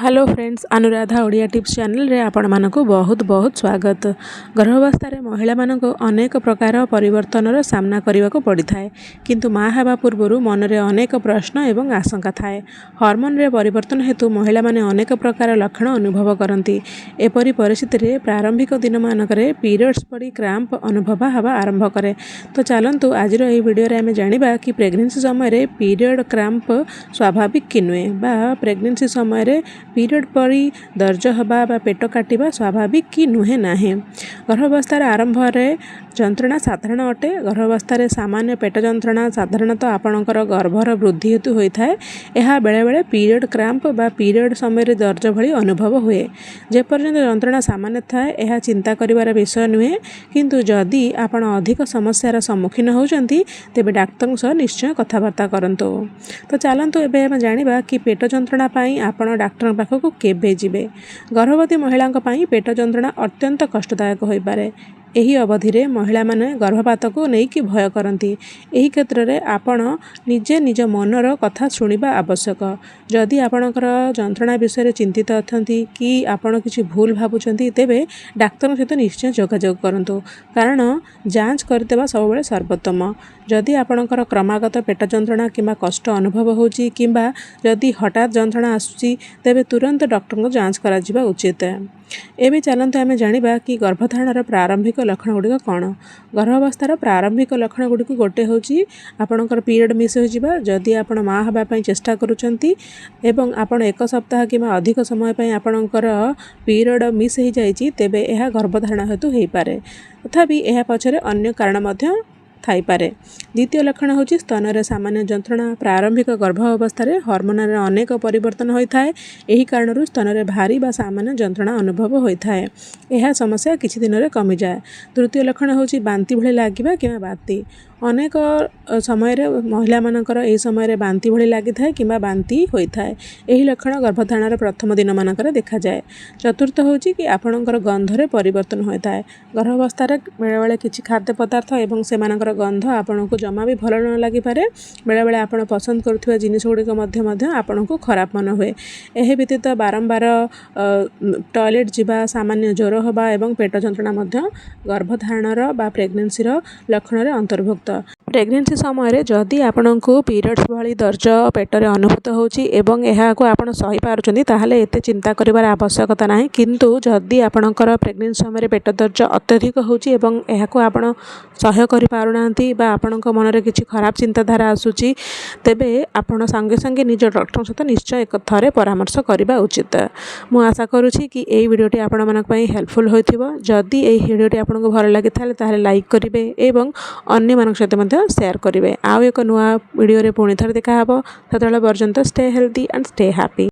Hello friends, Anuradha Odia tips ଚ୍ୟାନେଲରେ ଆପଣମାନଙ୍କୁ ବହୁତ ବହୁତ ସ୍ୱାଗତ। ଗର୍ଭାବସ୍ଥାରେ ମହିଳାମାନଙ୍କୁ ଅନେକ ପ୍ରକାର ପରିବର୍ତ୍ତନର ସାମ୍ନା କରିବାକୁ ପଡ଼ିଥାଏ। କିନ୍ତୁ ମା ହେବା ପୂର୍ବରୁ ମନରେ ଅନେକ ପ୍ରଶ୍ନ ଏବଂ ଆଶଙ୍କା ଥାଏ। ହରମୋନରେ ପରିବର୍ତ୍ତନ ହେତୁ ମହିଳାମାନେ ଅନେକ ପ୍ରକାର ଲକ୍ଷଣ ଅନୁଭବ କରନ୍ତି। ଏପରି ପରିସ୍ଥିତିରେ ପ୍ରାରମ୍ଭିକ ଦିନମାନଙ୍କରେ ପିରିୟଡ଼୍ସ ପରି କ୍ରାମ୍ପ ଅନୁଭବ ହେବା ଆରମ୍ଭ କରେ। ତ ଚାଲନ୍ତୁ, ଆଜିର ଏହି ଭିଡ଼ିଓରେ ଆମେ ଜାଣିବା କି ପ୍ରେଗନେନ୍ସି ସମୟରେ ପିରିୟଡ଼ କ୍ରାମ୍ପ ସ୍ୱାଭାବିକ କି ନୁହେଁ ବା ପ୍ରେଗନେନ୍ସି ସମୟରେ ପିରିୟଡ଼ ପରି ଦରଜ ହେବା ବା ପେଟ କାଟିବା ସ୍ୱାଭାବିକ କି ନୁହେଁ ନାହିଁ। ଗର୍ଭାବସ୍ଥାର ଆରମ୍ଭରେ ଯନ୍ତ୍ରଣା ସାଧାରଣ ଅଟେ। ଗର୍ଭାବସ୍ଥାରେ ସାମାନ୍ୟ ପେଟ ଯନ୍ତ୍ରଣା ସାଧାରଣତଃ ଆପଣଙ୍କର ଗର୍ଭର ବୃଦ୍ଧି ହେତୁ ହୋଇଥାଏ। ଏହା ବେଳେବେଳେ ପିରିୟଡ଼ କ୍ରାମ୍ପ ବା ପିରିୟଡ଼ ସମୟରେ ଦରଜ ଭଳି ଅନୁଭବ ହୁଏ। ଯେପର୍ଯ୍ୟନ୍ତ ଯନ୍ତ୍ରଣା ସାମାନ୍ୟ ଥାଏ, ଏହା ଚିନ୍ତା କରିବାର ବିଷୟ ନୁହେଁ। କିନ୍ତୁ ଯଦି ଆପଣ ଅଧିକ ସମସ୍ୟାର ସମ୍ମୁଖୀନ ହେଉଛନ୍ତି, ତେବେ ଡାକ୍ତରଙ୍କ ସହ ନିଶ୍ଚୟ କଥାବାର୍ତ୍ତା କରନ୍ତୁ। ତ ଚାଲନ୍ତୁ, ଏବେ ଆମେ ଜାଣିବା କି ପେଟ ଯନ୍ତ୍ରଣା ପାଇଁ ଆପଣ ଡାକ୍ତରଙ୍କ ପାଖକୁ କେବେ ଯିବେ। ଗର୍ଭବତୀ ମହିଳାଙ୍କ ପାଇଁ ପେଟ ଯନ୍ତ୍ରଣା ଅତ୍ୟନ୍ତ କଷ୍ଟଦାୟକ ହୋଇପାରେ। ଏହି ଅବଧିରେ ମହିଳାମାନେ ଗର୍ଭପାତକୁ ନେଇକି ଭୟ କରନ୍ତି। ଏହି କ୍ଷେତ୍ରରେ ଆପଣ ନିଜେ ନିଜ ମନର କଥା ଶୁଣିବା ଆବଶ୍ୟକ। ଯଦି ଆପଣଙ୍କର ଯନ୍ତ୍ରଣା ବିଷୟରେ ଚିନ୍ତିତ ଅଛନ୍ତି କି ଆପଣ କିଛି ଭୁଲ ଭାବୁଛନ୍ତି, ତେବେ ଡାକ୍ତରଙ୍କ ସହିତ ନିଶ୍ଚୟ ଯୋଗାଯୋଗ କରନ୍ତୁ, କାରଣ ଯାଞ୍ଚ କରିଦେବା ସବୁବେଳେ ସର୍ବୋତ୍ତମ। ଯଦି ଆପଣଙ୍କର କ୍ରମାଗତ ପେଟ ଯନ୍ତ୍ରଣା କିମ୍ବା କଷ୍ଟ ଅନୁଭବ ହେଉଛି କିମ୍ବା ଯଦି ହଠାତ୍ ଯନ୍ତ୍ରଣା ଆସୁଛି, ତେବେ ତୁରନ୍ତ ଡକ୍ଟରଙ୍କୁ ଯାଞ୍ଚ କରାଯିବା ଉଚିତ। ଏବେ ଚାଲନ୍ତୁ, ଆମେ ଜାଣିବା କି ଗର୍ଭଧାରଣର ପ୍ରାରମ୍ଭିକ ଲକ୍ଷଣ ଗୁଡ଼ିକ କ'ଣ। ଗର୍ଭାବସ୍ଥାର ପ୍ରାରମ୍ଭିକ ଲକ୍ଷଣ ଗୁଡ଼ିକୁ ଗୋଟେ ହେଉଛି ଆପଣଙ୍କର ପିରିୟଡ଼ ମିସ୍ ହୋଇଯିବା। ଯଦି ଆପଣ ମା ହେବା ପାଇଁ ଚେଷ୍ଟା କରୁଛନ୍ତି ଏବଂ ଆପଣ ଏକ ସପ୍ତାହ କିମ୍ବା ଅଧିକ ସମୟ ପାଇଁ ଆପଣଙ୍କର ପିରିୟଡ଼ ମିସ୍ ହୋଇଯାଇଛି, ତେବେ ଏହା ଗର୍ଭଧାରଣ ହେତୁ ହୋଇପାରେ। ତଥାପି ଏହା ପଛରେ ଅନ୍ୟ କାରଣ ମଧ୍ୟ ଥାଇପାରେ। ଦ୍ୱିତୀୟ ଲକ୍ଷଣ ହେଉଛି ସ୍ତନରେ ସାମାନ୍ୟ ଯନ୍ତ୍ରଣା। ପ୍ରାରମ୍ଭିକ ଗର୍ଭ ଅବସ୍ଥାରେ ହରମୋନରେ ଅନେକ ପରିବର୍ତ୍ତନ ହୋଇଥାଏ। ଏହି କାରଣରୁ ସ୍ତନରେ ଭାରି ବା ସାମାନ୍ୟ ଯନ୍ତ୍ରଣା ଅନୁଭବ ହୋଇଥାଏ। ଏହା ସମସ୍ୟା କିଛି ଦିନରେ କମିଯାଏ। ତୃତୀୟ ଲକ୍ଷଣ ହେଉଛି ବାନ୍ତି ଭଳି ଲାଗିବା କିମ୍ବା ବାନ୍ତି। ଅନେକ ସମୟରେ ମହିଳାମାନଙ୍କର ଏହି ସମୟରେ ବାନ୍ତି ଭଳି ଲାଗିଥାଏ କିମ୍ବା ବାନ୍ତି ହୋଇଥାଏ। ଏହି ଲକ୍ଷଣ ଗର୍ଭଧାରଣର ପ୍ରଥମ ଦିନମାନଙ୍କରେ ଦେଖାଯାଏ। ଚତୁର୍ଥ ହେଉଛି କି ଆପଣଙ୍କର ଗନ୍ଧରେ ପରିବର୍ତ୍ତନ ହୋଇଥାଏ। ଗର୍ଭାବସ୍ଥାରେ ବେଳେବେଳେ କିଛି ଖାଦ୍ୟ ପଦାର୍ଥ ଏବଂ ସେମାନଙ୍କର ଗନ୍ଧ ଆପଣଙ୍କୁ ଜମା ବି ଭଲ ନ ଲାଗିପାରେ। ବେଳେବେଳେ ଆପଣ ପସନ୍ଦ କରୁଥିବା ଜିନିଷ ଗୁଡ଼ିକ ମଧ୍ୟ ଆପଣଙ୍କୁ ଖରାପ ମନେ ହୁଏ। ଏହା ବ୍ୟତୀତ ବାରମ୍ବାର ଟଏଲେଟ୍ ଯିବା, ସାମାନ୍ୟ ଜ୍ୱର ହେବା ଏବଂ ପେଟ ଯନ୍ତ୍ରଣା ମଧ୍ୟ ଗର୍ଭଧାରଣର ବା ପ୍ରେଗନେନ୍ସିର ଲକ୍ଷଣରେ ଅନ୍ତର୍ଭୁକ୍ତ। ପ୍ରେଗନେନ୍ସି ସମୟରେ ଯଦି ଆପଣଙ୍କୁ ପିରିୟଡ଼୍ସ ଭଳି ଦରଜ ପେଟରେ ଅନୁଭୂତ ହେଉଛି ଏବଂ ଏହାକୁ ଆପଣ ସହିପାରୁଛନ୍ତି, ତାହେଲେ ଏତେ ଚିନ୍ତା କରିବାର ଆବଶ୍ୟକତା ନାହିଁ। କିନ୍ତୁ ଯଦି ଆପଣଙ୍କର ପ୍ରେଗନେନ୍ସି ସମୟରେ ପେଟ ଦରଜ ଅତ୍ୟଧିକ ହେଉଛି ଏବଂ ଏହାକୁ ଆପଣ ସହ୍ୟ କରିପାରୁନାହାନ୍ତି ବା ଆପଣଙ୍କ ମନରେ କିଛି ଖରାପ ଚିନ୍ତାଧାରା ଆସୁଛି, ତେବେ ଆପଣ ସାଙ୍ଗେ ସାଙ୍ଗେ ନିଜ ଡକ୍ଟରଙ୍କ ସହିତ ନିଶ୍ଚୟ ଏକ ଥରେ ପରାମର୍ଶ କରିବା ଉଚିତ। ମୁଁ ଆଶା କରୁଛି କି ଏଇ ଭିଡ଼ିଓଟି ଆପଣମାନଙ୍କ ପାଇଁ ହେଲ୍ପଫୁଲ୍ ହୋଇଥିବ। ଯଦି ଏହି ଭିଡ଼ିଓଟି ଆପଣଙ୍କୁ ଭଲ ଲାଗିଥାଏ, ତାହେଲେ ଲାଇକ୍ କରିବେ ଏବଂ ଅନ୍ୟମାନଙ୍କ ସହିତ ମଧ୍ୟ ସେୟାର କରିବେ। ଆଉ ଏକ ନୂଆ ଭିଡ଼ିଓରେ ପୁଣି ଥରେ ଦେଖାହେବ। ସେତେବେଳେ ପର୍ଯ୍ୟନ୍ତ stay healthy and stay happy.